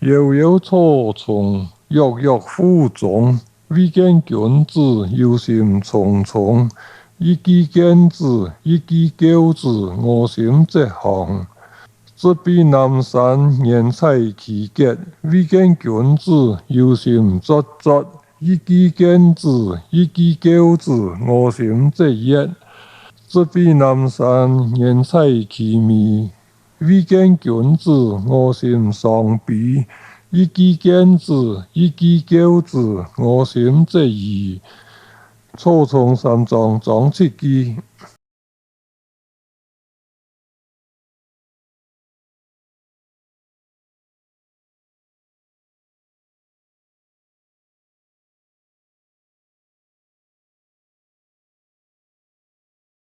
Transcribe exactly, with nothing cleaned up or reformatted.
遙遙草叢，躍躍乎中。為見君子，憂心忡忡。一騎健子，一騎狗子，我心即航。直臂南山，原在其節。為見君子，憂心忡忡。一騎健子，一騎狗子，我心即悅。直臂南山，原在其尾。 為見君子，我心傷悲。一騎健子，一騎狗子，我心即異。草叢三章，章七句。